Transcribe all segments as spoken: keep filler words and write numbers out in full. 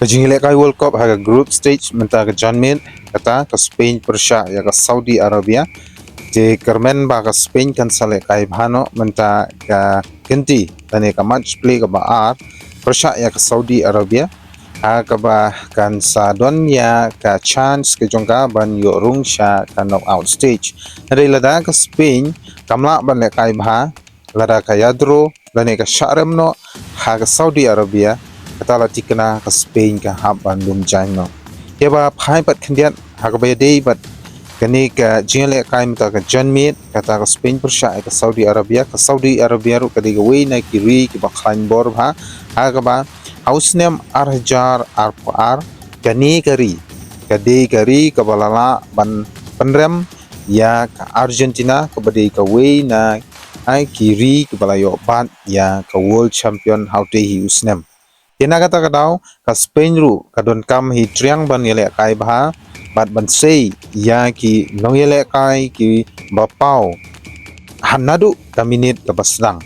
Ka jingïalehkai World Cup ha ka group stage mynta ka janmiet, kata ka Spain pyrshah ïa ka Saudi Arabia. Te kyrmen ba ka Spain kan sa lehkai bha noh mynta ka kynti lane ka match play kaba ar pyrshah ïa ka Saudi Arabia, ha kaba kan sa don ïa ka chance ka jong ka ban ïoh rung sha ka knockout stage. Hynrei lada ka Spain kam lah ban lehkai bha, lada ka ïa draw lane ka shah rem noh ha ka Saudi Arabia, kata la thikna ka Spain ka hap ban lum jaiñ noh. Te ba phai pat khyndiat ha kaba ïadei bad kane ka jingïalehkai mynta ka janmiet, kata ka Spain pyrshah ïa ka Saudi Arabia. Ka Saudi Arabia ruh ka dei kawei na ki ri kiba khlaiñ bor bha, ha kaba ha u snem ar hajar arphew ar, kane ka ri ka dei ka ri kaba la lah ban pynrem ïa ka Argentina, kaba dei kawei na ki ri kiba la ïoh bat ïa ka world champion ha utei hi u snem. Te na kata ka daw ka Spain ruh ka donkam hi triang ban ïalehkai bha bad ban sei ïa ki nongïalehkai kiba paw ha naduh ka minit kaba sdang.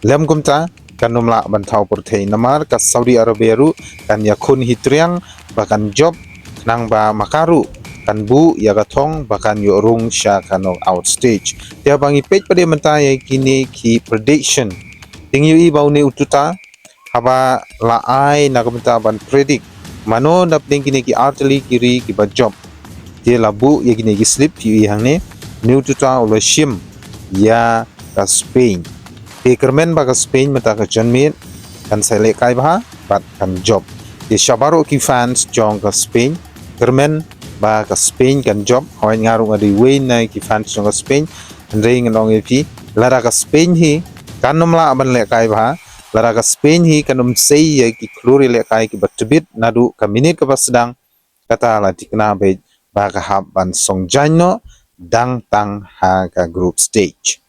Lem kumta kan ym lah ban thaw pyrthei namar ka Saudi Arabia ruh kan ïakhun hi triang ba kan jop, khnang ba ma ka ruh kan buh ïa ka thong ba kan ïoh rung sha ka knockout stage. Te haba ngi peit pat de mynta ïa kine ki prediction, te ngi ïohi ba une u tuta haba la ai na ka bynta ban predict mano napdeng kine ki ar tylli ki ri kiba jop, te la buh ïa kine ki slip, phi ïohi hangne, une u tuta u la shim ïa ka Spain. Te kyrmen ba ka Spain mynta ka janmiet kan sa lehkai bha bad kan jop. Te sha baroh ki fans jong ka Spain, kyrmen ba ka Spain kan jop. Hooid, nga ruh nga dei uwei na ki fans jong ka Spain, hynrei ngan ong ïa phi, lada ka Spain hi kan ym lah ban lehkai bha, lada ka Spain hi kan ym sei ïa ki khlur ïalehkai kiba tbit naduh ka minit kaba sdang, kata la thikna beit ba ka hap ban song jaiñ noh dang tang ha ka group stage.